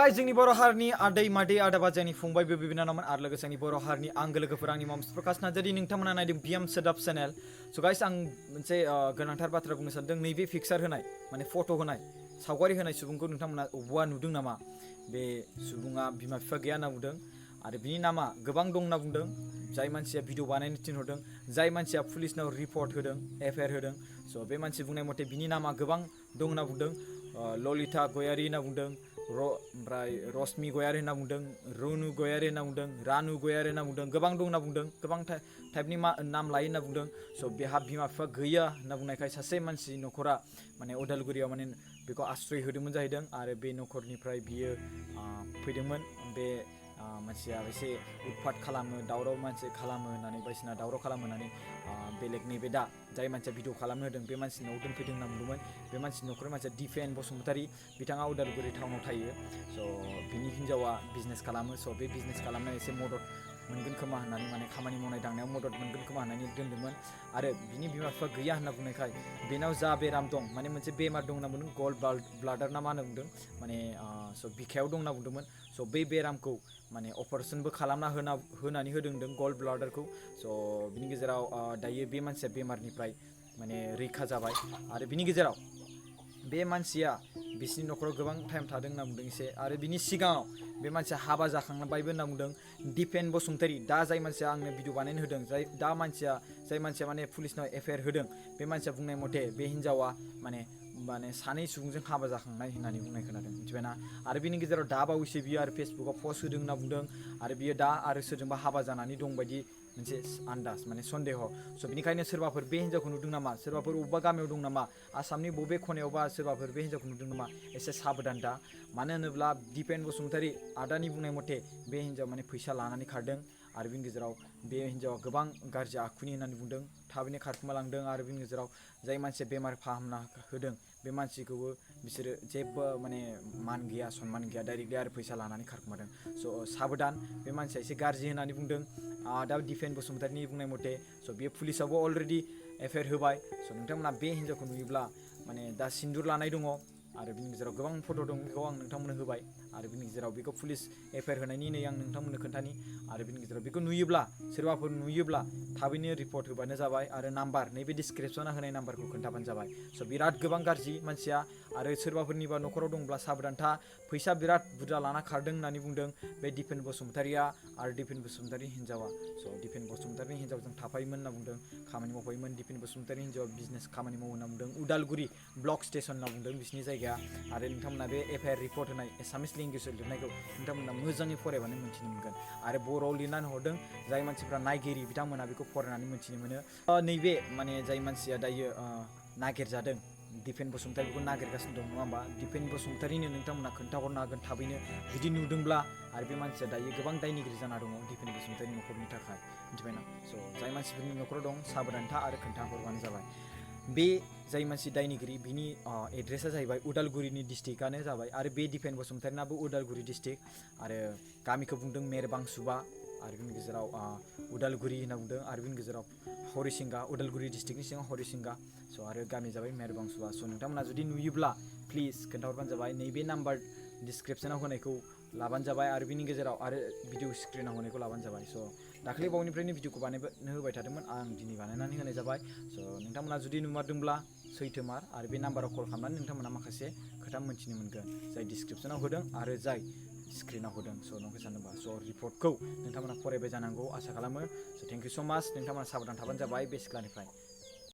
Guys जोंनि बर' हारिनि आदै मादै आदा बाजैनि फंबाय बिबै बिनानावमोन आरो लोगोसे आंनि बर' हारिनि आंगो लोगोफोर आंनि माम प्रकाश नार्जारी नोंथांमोना नायदों बिएम सोदाब चेनेल। स' गाइस आं मोनसे गोनांथार बाथ्रा बुंनो सानदों। नैबे पिक्सार होनाय माने फट' होनाय सावगारि होनाय सुबुंखौ नोंथांमोना अबावबा नुदों नामा? बे सुबुङा बिमा बिफा गैया होनना बुंदों आरो बिनि नामा गोबां दं होनना बुंदों। जाय मानसिया भिडिअ बानायनो थिनहरदों, जाय मानसिया पुलिसनाव रिपर्ट होदों, एफआइआर होदों, स' बे मानसि बुंनाय मथे बिनि नामा गोबां दं होनना बुंदों। ललिता गयारी होनना बुंदों, ओमफ्राय रश्मि गयारी होनना बुंदों, रुनु गयारी होनना बुंदों, रानु गयारी होनना बुंदों, गोबां दं होनना बुंदों, गोबां टाइपनि नाम लायो होनना बुंदों। स' बेहा बिमा बिफा गैया होनना बुंनायखाय सासे मानसि न'खरा माने उदालगुरियाव माने बेखौ आश्रय होदोंमोन जाहैदों आरो बे न'खरनिफ्राय बियो फैदोंमोन। बे मानसिया एसे उत्पात खालामो, दावराव मानसि खालामो होननानै बायदिसिना दावराव खालामो होननानै बेलेग नैबे दा जाय मानसिया भिडिअ खालामनो होदों बे मानसिनि न'आव दोनफैदों होनना बुंदोंमोन। बे मानसिनि न'खरनि मानसिया दिपेन बसुमतारी, बिथाङा उदालगुरि टाउनाव थायो। स' बिनि हिन्जावा बिजनेस खालामो। स' बे बिजनेस खालामनायाव एसे मदद मोनगोन खोमा होननानै माने खामानि मावनाय दांनायाव मदद मोनगोन खोमा होननानै दोनदोंमोन। आरो बिनि बिमा बिफा गैया होनना बुंनायखाय बेनाव जा बेराम दं माने मोनसे बेमार दं होनना बुंदों, गल्ड ब्लाडार ना मा होनना बुंदों, माने स' बिखायाव दं होनना बुंदोंमोन। स' बै बेरामखौ माने अपारेशनबो खालामना होनानै होदों गल्ड ब्लाडारखौ। स' बिनि गेजेराव दायो बे मानसिया बेमारनिफ्राय माने रैखा जाबाय। आरो बिनि गेजेराव बे मानसिया बिसिनि न'खराव गोबां टाइम थादों होनना बुंदों एसे। आरो बिनि सिगाङाव बे मानसिया हाबा जाखांबायबो होनना बुंदों। दिपेन बसुमतारी, दा जाय मानसिया आंनो भिडिअ बानायनो होदों, जाय मानसिया माने पुलिसनाव एफआइआर होदों, बे मानसिया बुंनाय मथे बे हिन्जावा माने सानै सुबुंजों हाबा जाखांनाय होननानै बुंनाय खोनादों, मिथिबायना। आरो बिनि गेजेराव दा बावैसो बियो आरो फेसबुकाव पस्ट होदों होनना बुंदों। आरो बियो दा आरो सोरजोंबा हाबा जानानै दं बायदि मोनसे आन्दाज माने सन्देह। स' बिनिखायनो सोरबाफोर बे हिन्जावखौ नुदों नामा, सोरबाफोर अबेबा गामियाव दं नामा, आसामनि बबे खनायावबा सोरबाफोर बे हिन्जावखौ नुदों नामा, एसे साबधान दा। मानो होनोब्ला दिपेन बसुमतारी आदानि बुंनाय मथे बे हिन्जाव माने फैसा लानानै खारदों। आरो बिनि गेजेराव बे हिन्जावा गोबां गाज्रि आखुनि होननानै बुंदों, थाबैनो खारखोमालांदों। आरो बिनि गेजेराव जाय मानसिया बेमार फाहामना होदों बे मानसिखौबो बिसोरो जेबो माने मान गैया, सनमान गैया, डाइरेक्टलि आरो फैसा लानानै खारखोमादों। स' साबधान, बे मानसिया एसे गाज्रि होननानै बुंदों दा दिपेन बसुमतारीनि बुंनाय मथे। स' बेयो पुलिसावबो अलरेडि एफआइआर होबाय। स' नोंथांमोना बे हिन्जावखौ नुयोब्ला माने दा सिन्दुर लानाय दङ। आरो बिनि गेजेराव गोबां फट' दं, बेखौ आं नोंथांमोननो होबाय। आरो बिनि गेजेराव बेखौ पुलिस एफआइआर होनायनि नै आं नोंथांमोननो खोन्थानि। आरो बिनि गेजेराव बेखौ नुयोब्ला, सोरबाफोर नुयोब्ला थाबैनो रिपर्ट होबानो जाबाय। आरो नाम्बार, नैबे डिसक्रिपसनाव होनाय नाम्बारखौ खोन्थाबानो जाबाय। स' बिराद गोबां गाज्रि मानसिया। आरो सोरबाफोरनिबा न'खराव दंब्ला साबधान था, फैसा बिराद बुरजा लाना खारदों होननानै बुंदों बे दिपेन बसुमतारीया आरो दिपेन बसुमतारी हिन्जावा। स' दिपेन बसुमतारी हिन्जावजों थाफायोमोन होनना बुंदों, खामानि मावफायोमोन। दिपेन बसुमतारी हिन्जावा बिजनेस खामानि मावो होनना बुंदों, उदालगुरि ब्लक स्टेसन होनना बुंदों बिसिनि जायगाया। आरो नोंथांमोना बे एफआइआर रिपर्ट होनाय एसामिस लेंगुवेजाव लिरनायखौ नोंथांमोना मोजाङै फरायबानो मिन्थिनो मोनगोन। आरो बर'आव लिरनानै हरदों, जाय मानसिफ्रा नायगिरि बिथांमोना बेखौ फरायनानै मिन्थिनो मोनो। नैबे माने जाय मानसिया दायो नागिरजादों, दिपेन बसुमतारी बेखौ नागिरगासिनो दं, नङा होमबा? दिपेन बसुमतारीनो नोंथांमोना खोन्थाहरनो हागोन थाबैनो जुदि नुदोंब्ला। आरो बे मानसिया दायो गोबां दायनिगिरि जाना दङ दिपेन बसुमतारीनि न'खरनि थाखाय, मिथिबायना। स' जाय मानसिफोरनि न'खराव दं साबधानथा आरो खोन्थाहरबानो जाबाय। बे जाय मानसि दायनिगिरि बिनि एड्रेसा जाहैबाय उदालगुरिनि डिस्ट्रिक्टआनो जाबाय। आरो बे दिपेन बसुमतारीनाबो उदालगुरि डिस्ट्रिक्ट। आरो गामिखौ बुंदों मेरबांसुबा। आरो बिनि गेजेराव उदालगुरि होनना बुंदों। आरो बिनि गेजेराव हरिसिंगा, उदालगुरि डिस्ट्रिक्टनि सिङाव हरिसिंगा। स' आरो गामिया जाबाय मेरबांसुबा। स' नोंथांमोना जुदि नुयोब्ला प्लिज खोन्थाहरबानो जाबाय। नैबे नाम्बार डिसक्रिपसनाव होनायखौ लाबानो जाबाय। आरो बिनि गेजेराव आरो भिडिअ स्क्रिनाव होनायखौ लाबानो जाबाय। स' दाख्लै बावनिफ्रायनो भिडिअखौ बानायनो होबाय थादोंमोन, आं दिनै बानायनानै होनाय जाबाय। स' नोंथांमोना जुदि नुमारदोंब्ला सैथोमार। आरो बे नाम्बाराव कल खालामनानै नोंथांमोना माखासे खोथा मोन्थिनो मोनगोन, जाय डिसक्रिपसनाव होदों आरो जाय स्क्रिनाव होदों। स' नंखौ सानोबा स' रिपर्टखौ नोंथांमोना फरायबाय जानांगौ आसा खालामो। स' थेंक इउ स' माच, नोंथांमोना साबधान थाबानो जाबाय बे सिख्लानिफ्राय।